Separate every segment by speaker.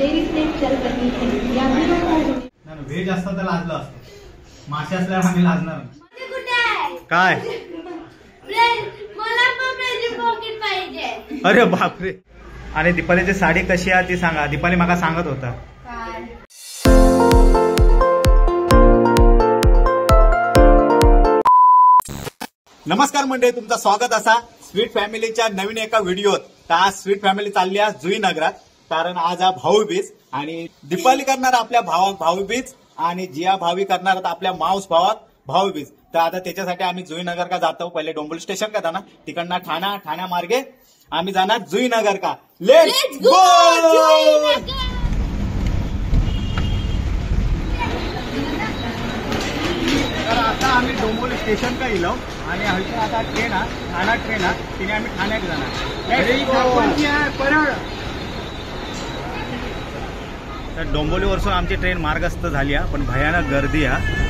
Speaker 1: देरी से चल रही है। यात्रियों को
Speaker 2: व्हेज असतं तर लाजलं असतं, मासे असल्यावर आम्ही लाजणार नाही। काय
Speaker 3: मला पण व्हेज पॉकेट पाहिजे।
Speaker 2: अरे बापरे। आणि दीपालीची साडी कशी आहे ती सांगा। दीपाली माका सांगत होता। नमस्कार मंडळी, तुमचं स्वागत असा स्वीट फॅमिलीच्या नवीन एका व्हिडिओत। तर आज स्वीट फॅमिली चालली आज जुई नगरात, कारण आज हा भाऊबीज आणि दीपाली करणार आपल्या भावात भाऊबीज आणि जिया भावी करणार आपल्या माऊस भावात भाऊबीज। तर आता त्याच्यासाठी आम्ही जुईनगर का जातो, पहिले डोंबिवली स्टेशन का जाणार, तिकडनं ठाणा, ठाण्या मार्गे आम्ही जाणार जुईनगर का। Let's go. तर आता आम्ही डोंबिवली स्टेशन का इलो आणि आता ट्रेन हा ठाणा ट्रेन हा, तिने आम्ही ठाण्यात जाणार। तर डोंबिवलीवरसून आमची ट्रेन मार्गस्थ झाली आहे, पण भयानक गर्दी आहे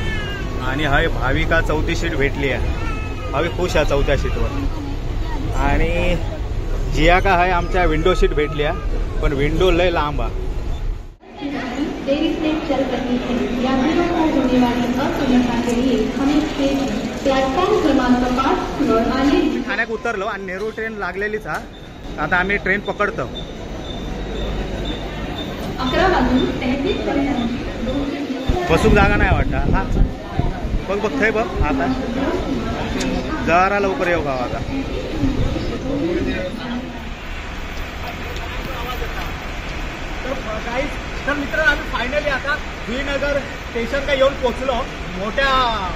Speaker 2: आणि हय भाविका चौथी सीट भेटली आहे। भावी खुश आहे चौथ्या सीटवर। आणि जिया का हय आमच्या विंडो सीट भेटली आहे, पण विंडो लय लांब आहे।
Speaker 1: देरी से चल रही है। यात्रियों को होने वाली असुविधा के लिए हमें प्लॅटफॉर्म क्रमांक 5 वर आले।
Speaker 2: ठाण्यात उतरलो आणि नेहरू ट्रेन लागलेलीच हा, आता आम्ही ट्रेन पकडतो।
Speaker 1: 11 वाजून 33
Speaker 2: बसूक जागा नाही वाटत। हा बघ बघ थंय बघ, आता जरा लवकर येऊ गाव आता। तर मित्रांनो, आम्ही फायनली आता जुईनगर स्टेशन का येऊन पोहोचलो। मोठ्या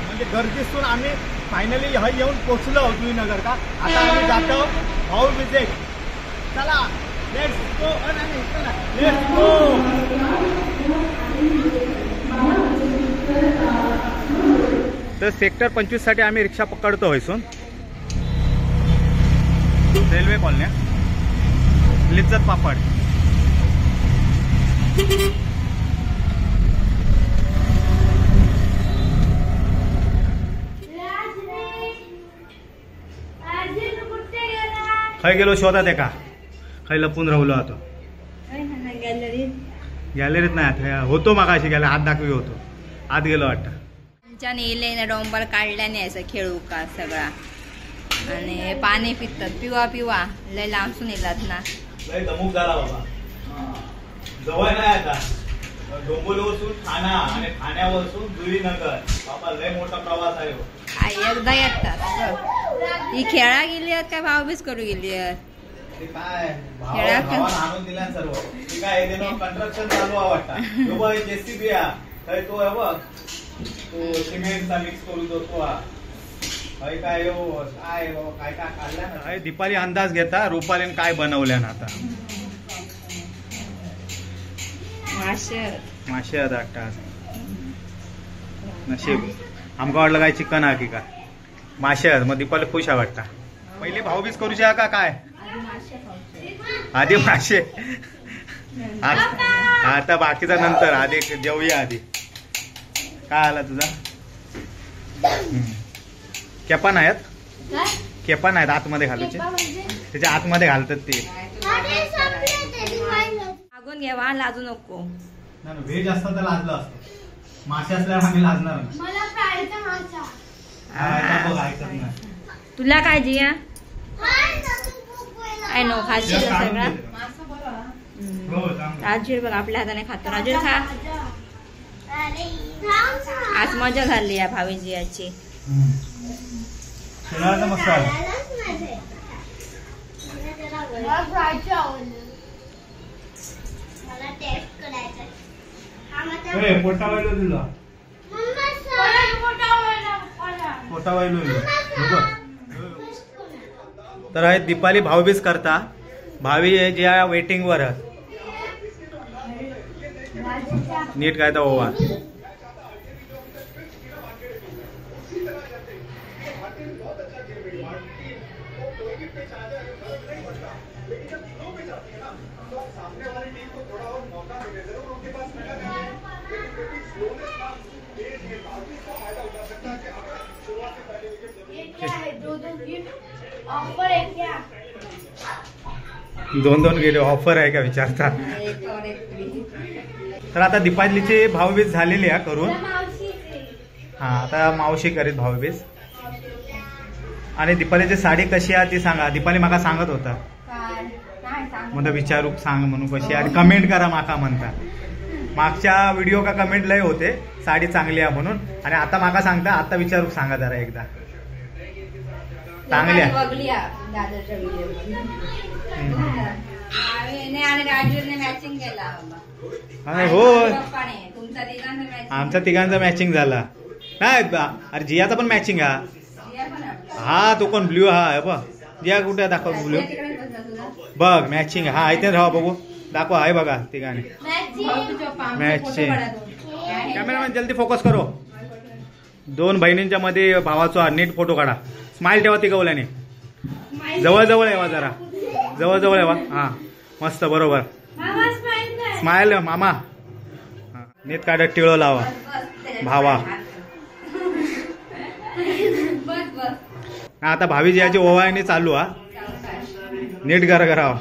Speaker 2: म्हणजे गर्दीतून आम्ही फायनली येऊन पोहोचलो जुईनगर का। आता आम्ही जातो भाऊबीजेक। चला let's go. Let's go. तर सेक्टर 25 साठी आम्ही रिक्षा पकडतो हयसून रेल्वे कॉलनी लिज्जत पापड। खय गेलो शोधा का, खय लपून राहिलो आता गॅलरीत नाही होतो, मागाशी गेला हात दाखवी होतो, आत गेलो वाटतं।
Speaker 4: आमच्याने इले डोंबर काढल्या नाही असं खेळू का सगळा, आणि पाणी पितात पिवा पिवा लय लांबसून येतात ना,
Speaker 2: लय दमुक झाला बाबा। जवळ नाही आता डोंबिवलीवरून ठाणा आणि ठाण्यावरून जुईनगर, बाबा लय मोठा प्रवास आहे।
Speaker 4: एकदा येतात ही खेळा गेली आहेत काय भाऊबीज करू गेली आहेत
Speaker 2: काय आणून दिल्या सर्व। ती काय कंस्ट्रक्शन चालू आहे वाटतं, जेसीबी आहे तो आहे बघ, तो सिमेंटचा मिक्स करून देतो काय काय काय काय काढल्या। दीपाली अंदाज घेता रुपालीने काय बनवल्या ना आता,
Speaker 4: मासे
Speaker 2: मासे वाटतं नशीब आमका वाटलं काय चिकन हा की काय मासे आहेत। मग दीपाली खुश आहे वाटतं। पहिले भाऊबीज करूची हा का काय, आधी मासे आता बाकीचा नंतर, आधी जेवूया आधी। काय आला तुझा केपा नाहीत, केपा नाहीत आतमध्ये घालूचे, त्याच्या आतमध्ये घालतात ते।
Speaker 4: मागून घ्यावा लाजू नको।
Speaker 2: व्हेज असतं तर लाजलं असतं, मासे असल्यावर आम्ही लाजणार नाही।
Speaker 3: मला फ्रायचा मासा
Speaker 4: तुला काय जिया I know खाशील सगळा। राजूर बघ आपल्या हाताने खातो, राजूर खा। आज मजा झाली या भावी जियाची।
Speaker 2: तर आहे दीपाली भाऊबीज करता, भावी ज्या वेटिंग वर नीट काय तर ओवा।
Speaker 3: ऑफर है क्या?
Speaker 2: दोन दोन गेले ऑफर आहे का विचारता।
Speaker 4: एक और एक फ्री।
Speaker 2: तर आता दीपालीची भाऊबीज झालेली आहे करून. हा आता मावशी करीत भाऊबीज. आणि दीपालीची साडी कशी आहे ती सांगा. दीपाली माका सांगत होता म्हणता विचारू सांग म्हणून कशी आहे आणि कमेंट करा माका म्हणता. मागच्या व्हिडिओ का कमेंट लय होते साडी चांगली आहे म्हणून, आणि आता माका सांगता आता विचारू सांगा जरा एकदा चांगली आहे. हो आमचा तिघांचा मॅचिंग झाला नाही. अरे जियाचा पण मॅचिंग हा. हा तो कोण ब्ल्यू हा बघ जिया कुठे दाखव ब्ल्यू बघ मॅचिंग हा इथे राहा बघू दाखवा आहे बघा तिघांनी मॅचिंग. कॅमेरामॅन जल्दी फोकस करो. दोन बहिणींच्या मध्ये भावाचा नीट फोटो काढा. स्माइल ठेवा तिघवल्याने. जवळ जवळ येवा जरा, जवळ जवळ येवा. हा मस्त बरोबर स्माइल मामा. नीट काढत टिळो लावा भावा. आता भावी जियाची ओवाळणी चालू हा. नीट घर करावा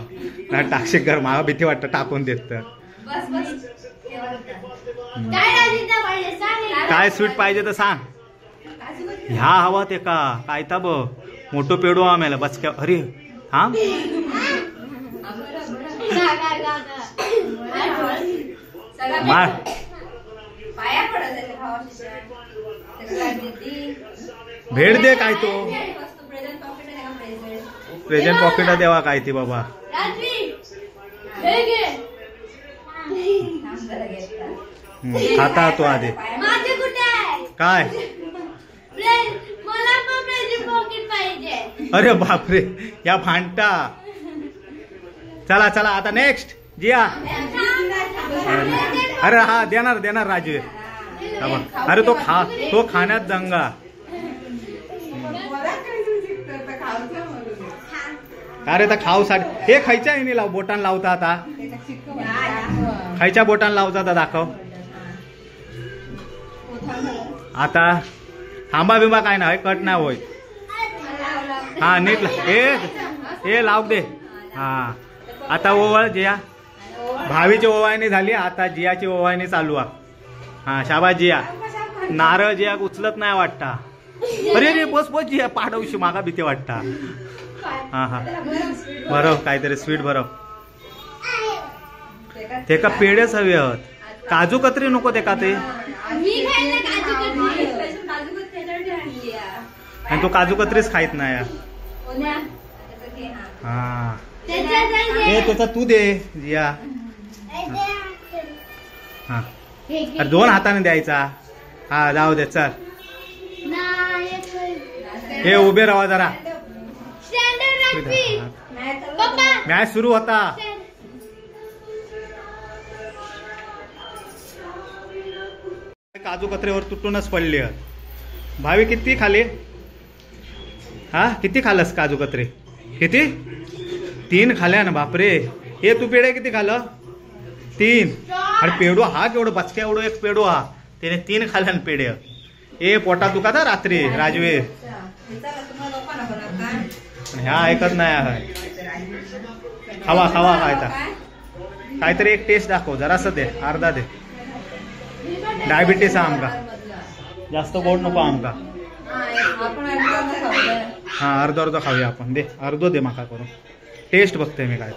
Speaker 2: नाही टाकशिक घर मला भीती वाटतं टाकून देत. तर काय स्वीट पाहिजे तर सांग. ह्या हवा ते का काय ता ब मोठो पेडो आम्हाला बचक्या. अरे हा भेट दे काय तो प्रेझेंट पॉकेट देवा काय ती बाबा. खाता तो आधी काय. अरे बापरे या भांडता. चला चला आता नेक्स्ट जिया. अरे हा देणार देणार राजू. अरे तो खा तो खाण्यात दंगा. अरे तर खाऊ साठी हे खायच्या आहे लाव बोटान लावता आता खायच्या बोटान लावता आता दाखव. आता थांबा बिंबा काय नाही कट नाही होय. हा नीट हे लाव दे. हा आता ओवळ जिया. भावीची ओवाळणी झाली आता जियाची ओवाळणी चालू आहे. हा शाबास जिया. नारळ जिया उचलत नाही वाटता. अरे रे बस बस जिया पाडवशी मागा भीती वाटता. हा हा भरव काहीतरी स्वीट भरव. ते का पेढेच हवे आहोत काजू कतरी नको ते का ते. आणि तो काजू कतरीच खायत नाही. हा त्याचा तू दे जिया. हा अरे दोन हाताने द्यायचा. हा जाऊ दे चल. हे उभे राहा जरा. मॅच सुरू होता. काजू कत्रेवर तुटूनच पडली. भावी किती खाले? हा किती खालस काजू कत्रे? किती? 3 खाल्या ना बापरे. हे तू पेढे किती खाल? 3. अरे पेडो हा केवढं बचक्या एवढं एक पेडो हा त्याने 3 खाल्या ना पेढे. ए पोटात दुखाता रात्री राजवीर. ह्या ऐकत नाही. खावा खावा खायचा काहीतरी एक टेस्ट दाखव जरासं दे अर्धा दे. डायबिटीस आमका जास्त गोड नको आमका. हा अर्ध अर्ध खाऊया आपण. दे अर्धो दे माका करून टेस्ट बघते मी काय.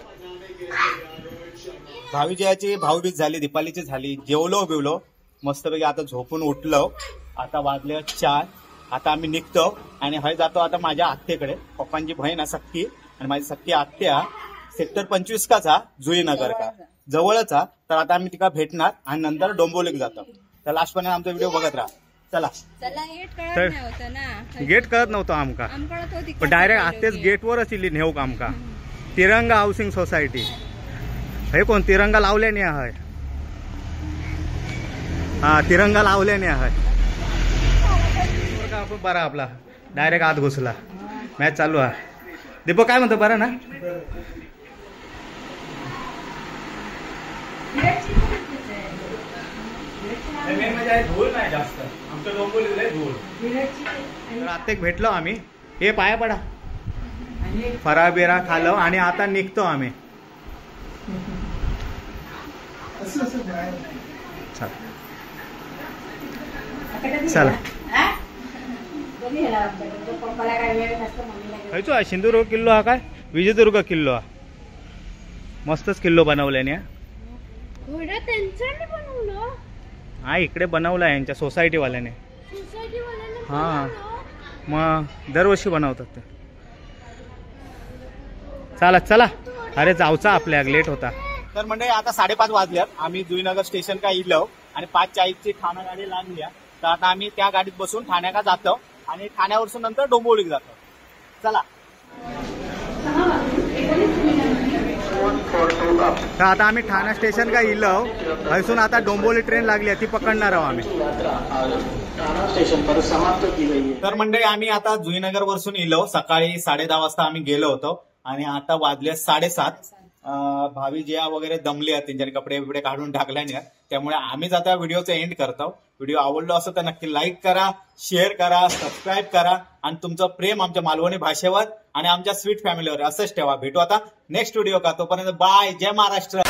Speaker 2: भावीजयाची भाऊबीज झाली दीपालीची झाली. जेवलो बिवलो मस्तपैकी आता झोपून उठलो. आता वाजले 4. आता आम्ही निघतो आणि हय जातो आता माझ्या आत्तेकडे. पप्पांची बहीण आहे सख्खी आणि माझी सख्खी आत्या सेक्टर 25 काच हा जुईनगर का जवळच हा. तर आता आम्ही तिका भेटणार आणि नंतर डोंबिवलीला जातो. तर लास्ट पर्यंत आमचा व्हिडिओ बघत राहा. चला चला. गेट कळत नव्हतं आमका पण डायरेक्ट आत्तेच गेटवरच इली नेऊक आमका. तिरंगा हाऊसिंग सोसायटी. हे कोण तिरंगा लावल्याने आहे. हा तिरंगा लावल्याने आहे. आपण बरा आपला डायरेक्ट आत घुसला. मॅच चालू आहे. दीपक काय म्हणतो बरं ना? धूळ नाही जास्त आमच्या डोंबिवलीत धूळ. तर आता एक भेटलो आम्ही. हे पाया पडा फरा बिरा खालो आणि आता निघतो आम्ही. चला चला. खयचो हा सिंधुदुर्ग किल्लो हा काय विजयदुर्ग किल्लो हा? मस्तच किल्लो बनवल्याने हा. इकडे बनवला यांच्या सोसायटीवाल्याने. हा मग दरवर्षी बनवतात ते. चला चला, अरे जाऊचा आपल्या लेट होता. तर म्हणजे आता 5:30 वाजल्यात, आम्ही जुईनगर स्टेशन का इलो आणि 5:40ची ठाणा गाडी लागली. तर आता आम्ही त्या गाडीत बसून ठाण्याला जातो आणि ठाण्यावरून नंतर डोंबिवलीला जातो. चला तर आता आम्ही ठाणा स्टेशन का इलो, हयसून आता डोंबिवली ट्रेन लागली आहे ती पकडणार आहोत आम्ही. तर मंडळी आम्ही आता जुईनगर वरसून इलो, सकाळी 10:30 वाजता आम्ही गेलो होतो आणि आता वाजले 7:30. भावी जिया वगैरे दमली आहेत, त्यांच्याने कपडे बिपडे काढून टाकल्याने, त्यामुळे आम्हीच आता व्हिडिओचा एंड करतो. व्हिडिओ आवडलो असेल तर नक्की लाईक करा, शेअर करा, सबस्क्राईब करा आणि तुमचं प्रेम आमच्या मालवणी भाषेवर आणि आमच्या स्वीट फॅमिलीवर असंच ठेवा. भेटू आता नेक्स्ट व्हिडिओ का, तोपर्यंत बाय, जय महाराष्ट्र.